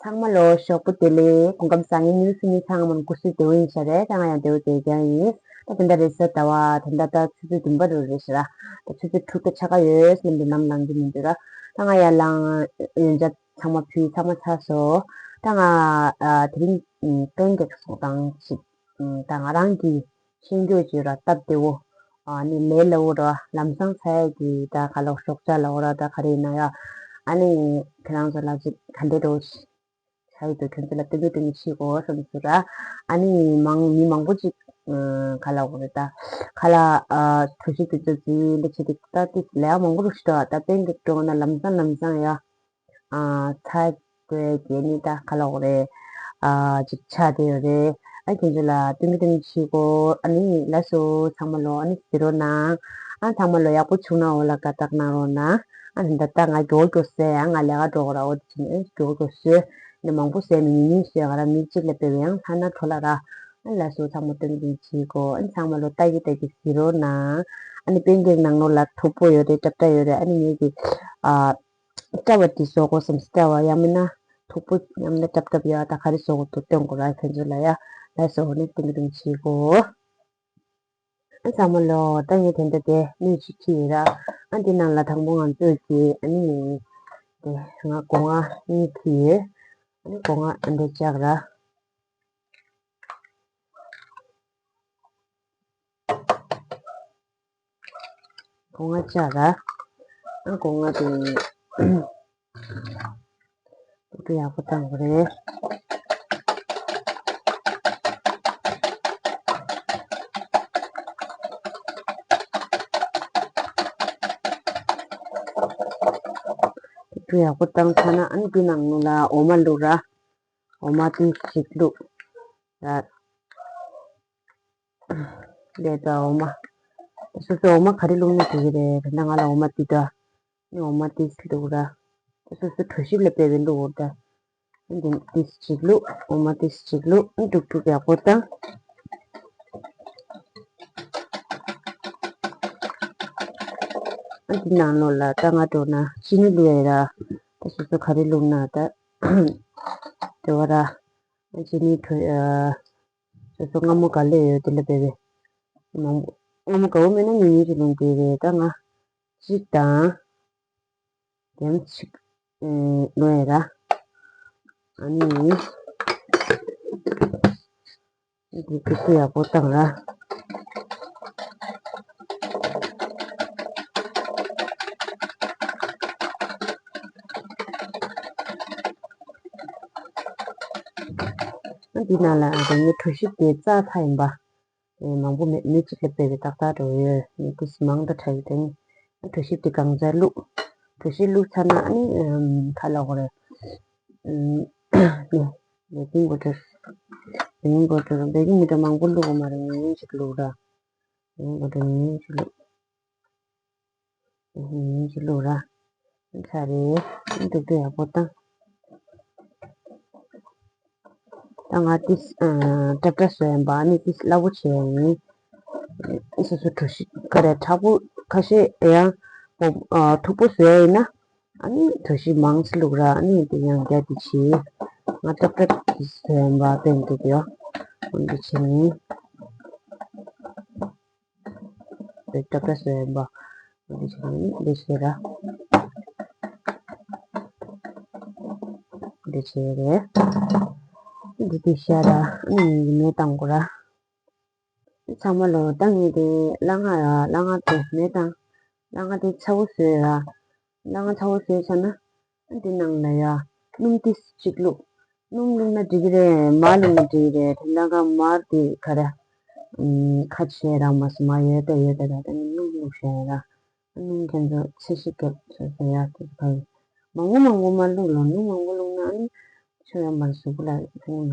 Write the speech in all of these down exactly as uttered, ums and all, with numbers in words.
ཚང་མ་ལོ་ཞོགས་པ་བདེ་ལེགས། སྐུ་ཁམས་བཟང་ངན། ནིའུ་སི་ནི་ཚང་མ་སྐུ་གཟུགས་བདེ་པོ་ཡིན་ཤག་རེད། ད་ང་ཡང་བདེ་པོ་བདེ་རྐྱང་ཡིན། ད་དེ་འདྲ་རེད་ཟེར། ཟླ་བ་དེ་འདྲ་ད་ཆུ་ཚོད་བདུན་པ་རེད་རེད་ཤག་ར། ད་ཆུ་ཚོད་དྲུག་དང་ཕྱེད་ཀ་ཡོད་ལབ་འདུག་ནམ་ལངས་ཀྱི་མི་འདུག་ར། ད་ང་ཡར་ལངས། ཡོན་ཆབ་ཚང་མ་ཕུལ། ཚང་མ་ཚར་སོང་། ད་ང་ཨ་དེ་རིང་ཨ་པན་ཀེག་སོང་དང་ཅིག་ཨ་ད་ང་རང་གི་ཤེས་རྒྱུད་ཀྱི་ར་སྟབས་བདེ་བོ། ཨ་ནི་ལས་སླ་བོ་ར། ལམ་སང་ཚར་ཡག་གི་ད་ག་ལབ། ཞོགས་ཇ་ལབ་ར། ད་ག་རེ་ཡིན་ན་ཡ། ཨ་ནི་ཁྱེད་རང་ཚོ་ལ་ཅིག་ག་འདྲ་རེད། ཆ་ཡི་དུ་ཁྱོད་ཚོ་ལ་སྟོན་གྱི་སྟོན་གྱི་བྱེད་དགོས་བསམ་ཚུལ་ར། ཨ་ནི་མང་མི་མང་པོ་ཅིག་ཨ་ག་ལབ་དགོས་རེད། ད་ག་ལ་ཨ་གྲོ་ཞིབ་དེ་ཚོ་འཛིན་འདི་བྱེད་དེ་ད་ཏིས་ལས་མང་པོ་རུ་ཞིག་འདུག་ད་པན་ཀེག་འགྲོ་ན་ལམ་སང་ལམ་སང་ཡ། ཨ་ཚར་དགོས་ཀྱི་ནི་ད་ག་ལབ་དགོས་རེད། ཨ་ཅིག་ཆགས་བསྡད་ཡོད་རེད། ཨ་ཁྱོད་ཚོ་ལ་སྟོན་གྱི་སྟོན་གྱི་བྱེད་དགོས། ཨ་ནི་ལགས་སོ། ཚང་མ་ལོ་ཨ་ནི་གཟིགས་རོགས་གནང་། ཨ་ཚང་མ་ལོ་ཡག་པོ་བྱུང་ན་འོ་ལ་དགའ་རྟགས་གནང་རོགས་གནང་། ཨ་ནི་ད་ལྟ་ང་མགྱོགས་མགྱོགས་ཟས། ཡང་ང་ལས་ཀ་འགྲོ་དགོས་ར། འོ་དེ་བྱས་ནས་མགྱོགས་མགྱོགས་ཟོས། ནི་མང་པོ་ཟས་མི་ཉུང་ཉུང་ཟོས་ག་ར། མི་གཅིག་ལ་དཔེ་བའི་ཡང་ཐ་ན་འཕྲོ་ལ་ར། ཨ་ལགས་སོ། ཚང་མ་སྟོན་གྱི་བྱེད་དགོས། ཨ་ཚང་མ་ལོ་ལྟ་གི་ལྟ་གི་གཟིགས་རོགས་གནང་། ཨ་ནི་པན་ཀེག་ནང་ལོགས་ལ་མཐུག་པོ་ཡོད་རེད། སྲབ་སྲབ་ཡོད་རེད། ཨ་ནི་ངེད་ཀྱི་ཨ་སྲབ་པ་དེ་བཟོ་དགོས་བསམ། སྲབ་པ་ཡང་མིན་ན་མཐུག་པོ་ཡང་མིན་ན་སྲབ་སྲབ་ཡོད། ད་ག་རེ་བཟོ་དགོས་འདུག་སྟོན་དགོས་ར། ཁྱོད་ཚོ་ལ་ཡ་ལགས་སོ། ཨ་ནི་སྟོན་གྱི་སྟོན་གྱི་བྱེད་དགོས། ཨ་ཚང་མ་ལོ་ད་ངས་དེ་འདྲ་དེ་སྣོད་ཅིག་ཁྱེར་ཡོད་ར། ཨ་འདི་ནང་ལ་དང་པོ་ང་ཚོས་ཀྱི་ཨ་ནི་དེ་ང་སྒོ་ང་གཉིས་ཁྱེར་ཡོད། ཨ་ནི་སྒོ་ང་ཨ་འདྲ་བཅག་ར། སྒོ་ང་བཅག་ར། ཨ་སྒོ་ང་དེ་དུག་སྦྲུལ་ཡག་པོ་བཏང་དགོས་རེད། དུག་སྦྲུལ་ཡག་པོ་བཏང་ཚར་ན་ཨ་ནི་འདི་ནང་ལ་འོ་མ་བླུགས་ར། འོ་མ་ཏིས་ཅིག་བླུགས་ར། ལས་ད་འོ་མ། སོ་སོ་འོ་མ་ག་རེ་བླུགས་ན་འགྲིག་གི་རེད། ད་ང་ལ་འོ་མ་ཏི་ད། འོ་མ་ཏིས་བླུགས་ར། སོ་སོ་གྲོ་ཞིབ་ལ་དཔེ་བའི་བླུགས་འོ་ད། འདི་ཏིས་ཅིག་བླུགས། འོ་མ་ཏིས་ཅིག་བླུགས། དཀྲུག་དཀྲུག་ཡག་པོ་བཏང་། ཨ་འདི་ནང་ལོགས་ལ་ད་ང་འགྲོ་ན་ཅི་ནི་བླུགས་ཡ་ར། ད་སོ་སོ་ག་རེ་བླུགས་ན་ད། དེ་བ་ར། ཅི་ནི་གྲོ་ཨ། སོ་སོ་མངར་མོ་ག་ལེ་ཡོད་དེ་ལ་བེ་བེ། མང་པོ་མངར་མོ་ག་བོ་མེད་ན་ཉུང་ཉུང་ཅིག་ལོན་དེ་རེད། ད་ང་གཅིག་དང་། དེམ་ཅིག་ལོན་ཡ་ར། ཨ་ནི། འདི་ཀུ་ཀུ་ཡག་པོ་བཏང་ར། འདི་ནང་ལ་ཨ་དེ་ངའི་གྲོ་ཞིབ་དེ་བཙགས་ཚར་ཡིན་པ། མང་པོ་མེད། མི་གཅིག་ལ་དཔེ་བའི་ཏག་ཏག་འགྲོ་ཡོད། མི་ཏིས་མང་དུ་དྲགས་ཡོད་དེ། གྲོ་ཞིབ་དེ་གང་ཚར་བླུགས། གྲོ་ཞིབ་བླུགས་ཚར་ན་ཨ་ནི་ཁ་ལ་འོ་རེད། ནི་བེ་ཀིང་པའུ་ཌར། བེ་ཀིང་པའུ་ཌར་བེ་ཀིང་པའུ་ཌར་མང་པོ་བླུགས་དགོས་མ་རེད། ཉུང་ཉུང་ཅིག་བླུགས་ར། བེ་ཀིང་པའུ་ཌར་ཉུང་ཉུང་ཅིག་བླུགས། ཉིན་གཅིག་བླུགས་ར། ཚར་རེད། འདུག་འདུག་ཡག་པོ་བཏང་། ད་ང་ཏིས་ཨ་སྲབ་སྲབ་བཟོས་ཡིན་པ། ཨ་ནི་ཏིས་སླ་པོ་བྱས་ཡིན། སོ་སོ་གྲོ་ཞིབ་ག་རེ་དྲག་པོ་ཁ་ཤས་ཡང་ཨ་མཐུག་པོ་བཟོས་ཡིན་ན། ཨ་ནི་གྲོ་ཞིབ་མང་ཙམ་བླུགས་ར། ཨ་ནི་དེ་ཡང་རྒྱ་དེ་བྱས། ང་སྲབ་སྲབ་ཏིས་བཟོས་ཡིན་པ་དཔེ་འདུག་ཡོ། འོན་ཏེ་བྱས་ནས། འདི་སྲབ་སྲབ་བཟོས་ཡིན་པ། འདི་བྱས་ནས་འདི་བྱས་ར། འདི་བྱས་རེད། འདི་འདི་བྱས་ར། ཨ་ནི་ངས་མེ་བཏང་དགོས་ར། ཚང་མ་ལོ་ད་ངས་དེ་སླ་ང་ར། སླ་ང་དེ་མེ་བཏང་། སླ་ང་དེ་ཚ་བོ་བཟོས་ར། སླ་ང་ཚ་བོ་བཟོས་ཚར་ན། འདི་ནང་ལ་ཡ་སྣུམ་ཏིས་ཅིག་བླུགས། སྣུམ་བླུགས་ན་འགྲིག་གི་རེད། མར་བླུགས་ན་འགྲིག་གི་རེད། དེ་ལ་ཁ་མར་དེ་ག་རེ། ཨམ། ཁ་ཆེ་ར་མ་སུ་མ་ཡོད་ད་ཡོད་ད་ར། ད་ནི་སྣུམ་བླུགས་བྱས་ར། སྣུམ་ཁྱེད་ཚོ་ཚད་གཞི་བརྒྱབ་བྱས་བཟོ་ཡ་དེ་ག་རེ། མང་པོ་མང་པོ་མ་བླུགས་ལོ། སྣུམ་མང་པོ་བླུགས་ན་ཨ་ནི་ཆུ་ཡང་མར་གཟུགས་པོ་ལ་ཐུག་ན་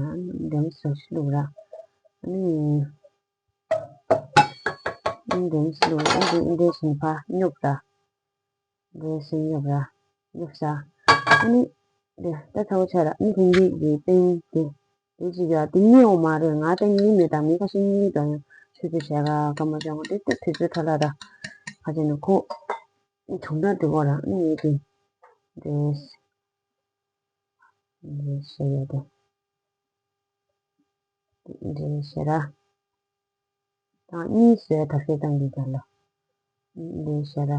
འདེམས་བཟོ་ཞིག་བླུགས་ར། ཨ་ནི། འདེམས་བླུགས་ཨ་ནི་འདེམས་བཞིན་ཕར་སྙོབ་ར། འདི་ཤིང་ཡོད་ར། ཡོད་ས། ཨ་ནི། འདི་ད་ཚ་བོ་ཆགས་ར། ཨ་ནི་དེང་གི་གི་པིང་དེ། དེ་ཅིག་ཡ་དེ་གཉིས་འོ་མ་རེད། ང་ད་གཉིས་མེད་དང་མི་ཁ་ཤས་གཉིས་དང་ཡང་ཆུ་ཚོད་བྱས་ར་སྐར་མ་བྱས་འོ་དེ་ད་དུས་ཚོད་ཁྲ་ལ་ར། ཁ་ཅིག་ནི་ཁོ། དུང་ན་འགྲོ་བ་ར། ཨ་ནི་ངས་དེ། འདི། འདི་ཞེས་ཡོད་དེ། འདི་ཞེས་ར། དང་གཉིས་ཟེར་ཐབས་ཤེས་བཏང་གི་འདུག་ལ། འདི་ཞེས་ར།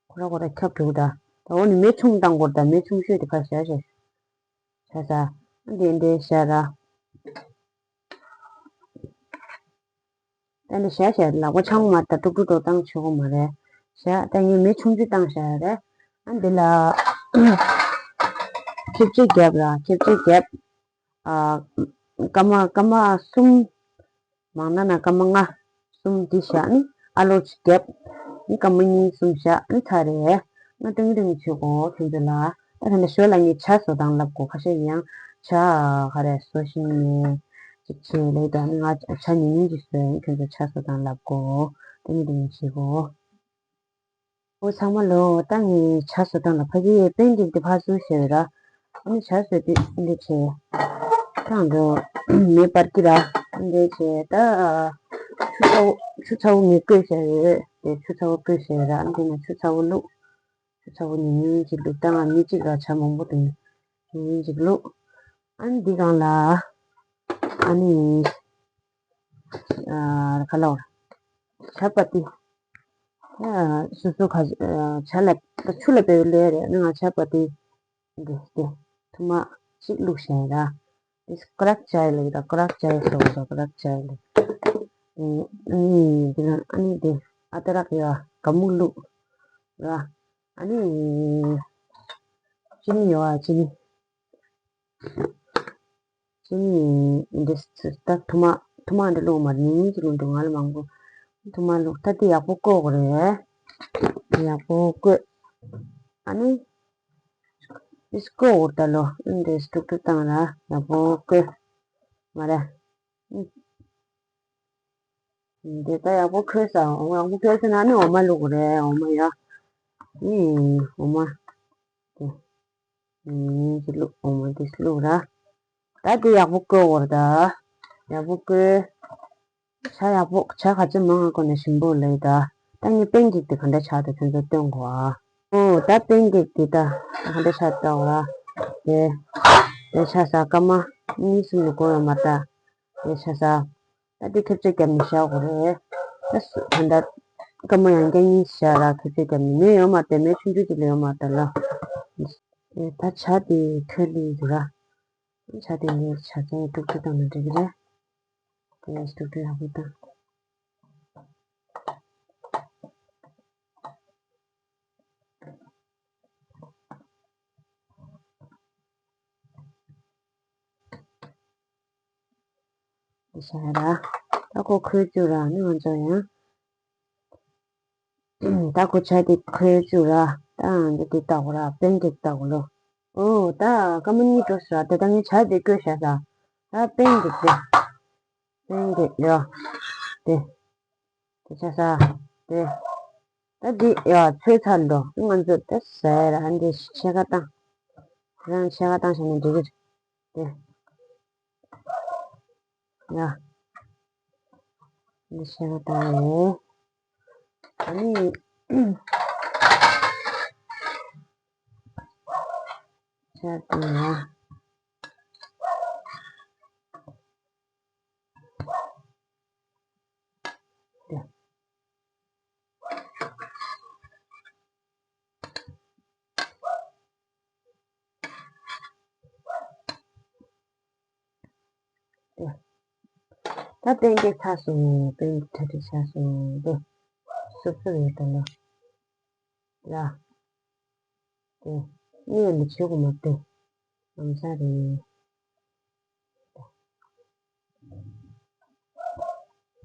ཁོ་ར་ཁོ་ར་ཁྱབ་འགྲོ་གི་ད། ད་འོ་ནི་མེ་ཆུང་བཏང་དགོས་ད། མེ་ཆུང་ཤོས་དེ་ཁ་ཤས་ཤས། ཤ་ས། འདི་འདི་ཤ་ར། ད་འདི་ཤ་ཤ་ལག་པ་འཆང་མ་ད་ཀྲུག་ཀྲུག་ཀྲུག་བཏང་ཆོག་གི་མ་རེད། ཤ་ད་ངས་མེ་ཆུང་ཆུང་བཏང་ཤ་རེད། ཨ་འདི་ལ། ཁེབས་ཆེ་རྒྱབ་ར་ཁེབས་ཆེ་རྒྱབ། ཨ། སྐར་མ་སྐར་མ་གསུམ། མང་ན་ན་སྐར་མ་ལྔ། གསུམ་འདི་བཞག་ནི་ཨ་ལོ་ཅིག་བརྒྱབ། ནི་སྐར་མ་གཉིས་གསུམ་བཞག་ནི་ཚར་རེད། ང་ཏིང་ཏིང་བྱེད་གོ་ཁྱོད་ཚོ་ལ། ད་ད་ལྟ་ཞོལ་ལ་ངས་ཇ་བཟོ་སྟངས་ལབ་གོ་ཁ་ཤས་ཡང་ཇ་ག་རེ་བཟོ་ཤིང་ནས་ཅིག་བྱེད་ལེ་ད་ནི་ང་ཇ་ཉུང་ཉུང་ཅིག་བཟོས་ཁྱོད་ཚོ་ཇ་བཟོ་སྟངས་ལབ་གོ་ཏིང་ཏིང་བྱེད་གོ་འོ་ཚང་མ་ལོ་ད་ངས་ཇ་བཟོ་སྟངས་ལ་ཕ་གིའི་པན་ཀེག་དེ་ཕར་ཚུར་བཤད་ར། ཨ་ནི་ཇ་བཟོས་དུས་འདི་བྱས། ཐང་དུ་མེ་སྤར་གྱི་ར། འདི་བྱས་ད། ཆུ་ཚ་བོ་ཆུ་ཚ་བོ་ངས་བསྐོལ་བྱས་ཡོད་དེ་ཆུ་ཚ་བོ་བསྐོལ་བྱས་ར། འདི་ན་ཆུ་ཚ་བོ་བླུགས། ཆུ་ཚ་བོ་ཉུང་ཉུང་ཅིག་བླུགས་ད་ང་མི་གཅིག་ལ་ཇ་མང་པོ་དང་ཉུང་ཉུང་ཅིག་བླུགས། ཨ་ནི་འདི་སྒང་ལ། ཨ་ནི། ཨ་ཁ་ལོ། ཇ་པ་ཏི། ཨ་སོ་སོ་ཁ་ཇ་ལ་ཆུ་ལ་བེའུ་ལེ་རེད་ང་ཇ་པ་ཏི། འདི་འདི་ཐུ་མ་གཅིག་བླུགས་ཤིང་ར། འདི་ཀ་རག་ཅའི་ལེ་ར་ཀ་རག་ཅའི་སོ་ར་ཀ་རག་ཅའི་ལེ། ཨ་ནི་འདི་ལ་ཨ་ནི་འདི་ཨ་ཏ་རག་ཡ་ག་མུག་བླུགས་ར། ཨ་ནི་ཅི་ནི་ཡོད་ཨ་ཅི་ནི། ཅི་ནི་འདི་ད་ཐུ་མ་ཐུ་མ་འདི་བླུགས་མ་རེད་ཉིན་གཉིས་ཀྱི་ལུང་འདུག་ང་ལ་མང་པོ་ཐུ་མ་བླུགས་ད་འདི་ཡག་པོ་བསྐོལ་དགོས་རེད། ཡག་པོ་བསྐོལ། ཨ་ནི་འདི་བསྐོལ་དགོས་ད་ལོ་འདི་སུ་ཏུག་ཏུག་བཏང་ར་ཡག་པོ་བསྐོལ། མ་རེད། འདི་ད་ཡག་པོ་ཁོལ་ས་ཡག་པོ་ཁོལ་ས་ན་ནི་འོ་མ་བླུགས་དགོས་རེད་འོ་མ་ཡ། ཨི་འོ་མ། འདི། ཉིན་གྱི་བླུགས་འོ་མ་འདི་བླུགས་ར། ད་འདི་ཡག་པོ་བསྐོལ་དགོས་རེད་ད། ཡག་པོ་བསྐོལ། ཇ་ཡག་པོ་ཇ་ག་ཚོད་མང་ང་གོ་ནས་ཞིམ་པོ་ལེགས་ད། ད་ངས་པན་ཀེག་དེ་ག་འདྲ་ཆགས་ད་ཁྱོད་ཚོ་སྟོན་དགོས་ཨ། ཨོ་ད་པན་ཀེག་དེ་ད་ག་འདྲ་ཆགས་ད་འོ་ར། དེ། དེ་ཆ་ས་སྐར་མ་གཉིས་གསུམ་ལས་འགོར་ཡོད་མ་ད། དེ་ཆ་ས། ད་དེ་ཁེབས་ཆ་བརྒྱབ་ནས་བཞག་དགོས་རེད། ད་སུ་ད་ད་སྐར་མ་ཡང་བསྐྱར་གཉིས་བཞག་ར་ཁེབས་ཆ་བརྒྱབ་ནས་མེ་ཡོད་མ་དེ་མེ་ཆུང་ཆུང་ཅིག་ལས་ཡོད་མ་ད་ལ། ད་ཇ་དེ་ཁོལ་ལི་འདུག་ར། ཇ་དེ་ངས་ཇ་ཚོན་དཀྲུག་དཀྲུག་བཏང་ན་འགྲིག་གི་རེད། དེ་ངས་དཀྲུག་དཀྲུག་ཡག་པོ་བཏང་། ཤ་ར། ད་ཁོ་ཁོལ་བཅུག་ར་ནི་ང་ཚོ་ཡང་། ད་ཁོ་ཇ་དེ་ཁོལ་བཅུག་ར། ད་འདི་དེ་ལྟ་གོ་ར་པན་ཀེག་ལྟ་གོ་ལོ། ཨོ་ད་སྐར་མ་གཉིས་འགྲོ་ས་ར་ད་ད་ངས་ཇ་དེ་བསྐོལ་བཞག་ས། ད་པན་ཀེག་དེ། པན་ཀེག་ཡ། དེ། དེ་ཆ་ས། དེ། ད་འདི་ཡ་ཚོས་ཚར་འགྲོ་ང་ཚོ་དེ་ཟེར་ར་འདི་ཕྱེད་ཀ་བཏང་། རང་ཕྱེད་ཀ་བཏང་བྱས་ནས་འགྲིག་གི་རེད། དེ། ཡ། འདི་ཤེས་པ་དང་། ཨ་ནི། ཤ་དེ་ཡ། དེ། ད་པན་ཀེག་ཚར་སོང་། པན་ཀེག་གྲ་སྒྲིག་ཚར་སོང་། དེ་སུབ་སུབ་ཡོད་ད་ལོ། ཡ། དེ་གཉིད་མི་ཆོད་གོ་མ་དེ་ལམ་སང་རེད།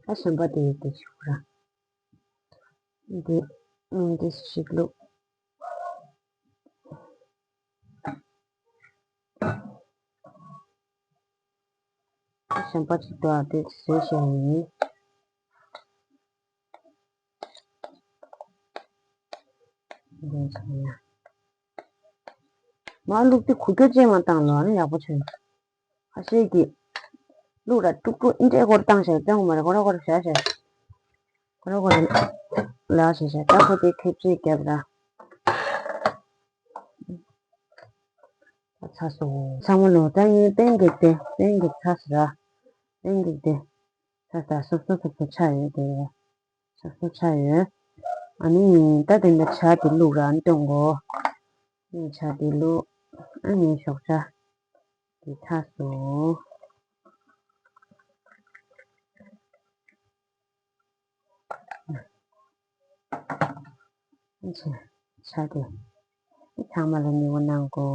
ད་གཞན་པ་དེ་ཡོད་དེ་ཆུ་ར། འདི་འདི་ཞིག་བླུགས། གཞན་པ་ཅིག་འདུག་ཨ་དེ་བཟོས་བཞག་ཡིན། འདི་བྱས་ན། མ་བླུགས་དེ་གུ་གྱོ་ཅན་མ་བཏང་ལོ་ཨ་ནི་ཡག་པོ་བྱུང་། ཁ་ཤས་ཀྱིས་བླུགས་ར་དཀྲུག་དཀྲུག་ཨིན་དྲས་སྐོར་བཏང་བྱས་བཏང་མ་རེད། ཁོ་ར་ཁོ་ར་བྱ་བྱས། ཁོ་ར་ཁོ་ར་ལ་བྱས་བྱས་ད་ཁོ་དེ་ཁེབས་ཆེ་རྒྱབ་ར། ཚ་སོ། ཚང་མ་ལོ་ད་ངའི་པན་ཀེག་དེ་པན་ཀེག་ཚ་སོ་ར། པན་ཀེག་དེ་ཚ་ས་སོབ་སོབ་སོབ་སོབ་ཆགས་ཡོད་དེ། སོབ་སོབ་ཆགས་ཡོད། ཨ་ནི་ད་དེ་འདྲ་ཇ་དེ་བླུགས་ར་སྟོན་གོ། ངས་ཇ་དེ་བླུགས། ཨ་ནི་ཞོགས་ཇ་དེ་ཚ་སོ། ཆ་དེ། ཚང་མ་ལ་ཉེ་བོ་གནང་གོ།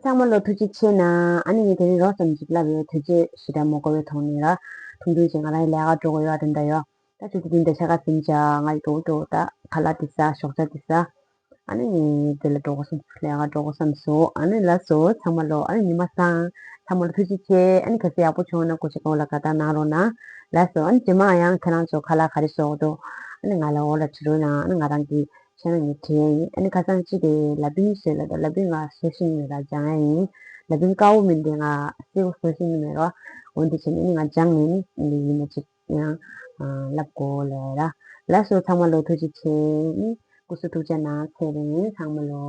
ཚང་མ་ལོ་ཐུགས་རྗེ་ཆེ་ན། ཨ་ནི་ངས་དེ་རིང་རོགས་ཙམ་ཞིག་ལབ་ཡོད། དུས་ཚོད་ཞེ་དྲག་མ་འགོར་བའི་ཐོག་ནས་ར། ཐུང་ཐུང་ཅིག་ང་རང་ལས་ཀ་འགྲོ་དགོས་ཡོད་དེ་འདྲ་ཡོད། ད་ཆུ་ཚོད་བདུན་དང་ཕྱེད་ཀ་ཟིན་ཅག་ང་ཡི་འགྲོ་འགྲོ་ད་ཁ་ལག་དེ་ཟ་ཞོགས་ཇ་དེ་ཟ། ཨ་ནི་ངས་དེ་ལ་འགྲོ་དགོས་བསམ་ལས་ཀ་འགྲོ་དགོས་བསམ་སོང་། ཨ་ནི་ལགས་སོ་ཚང་མ་ལོ། ཨ་ནི་ཉི་མ་བཟང་། ཚང་མ་ལོ་ཐུགས་རྗེ་ཆེ། ཨ་ནི་གལ་སྲིད་ཡག་པོ་བྱུང་ན་སྐུ་མཁྱེན་འོག་ལ་དགའ་རྟགས་གནང་རོགས་གནང་། ལགས་སོ། ཨ་ནི་རྗེས་མ་ཡང་ཁྱེད་རང་ཚོ་ཁ་ལག་ག་རེ་བཟོ་དགོས་འདུག་ཨ་ནི་ང་ལ་འོག་ལ་བྲིས་རོགས་གནང་། ཨ་ནི་ང་རང་གི་ཤེས་ན་ངས་བྲིས་ཡ་ཡིན། ཨ་ནི་ཁ་སང་ཅི་དེ་ལ་བིན་ཟེར་ལ་ད་ལ་བིན་ང་བཟོ་ཤེས་ནི་མེད་ར། སྦྱང་ཡ་ཡིན། ལ་བིན་དཀར་པོ་མིན་དེ་ང་སེར་པོ་བཟོ་ཤེས་ནི་མེད་ར། འོན་ཏེ་བྱས་ནས་ཨ་ནི་ང་སྦྱང་ནས་ནི་ཨ་ནི་ཡིན་ན་ཅིག་ཡང་ལབ་དགོས་ལབ་ར། ལགས་སོ་ཚང་མ་ལོ་ཐུགས་རྗེ་ཆེ། ཨ་ནི་སྐུ་གཟུགས་ཐུགས་ཅག་གནང་། ཚེ་རིང་ཚང་མ་ལོ།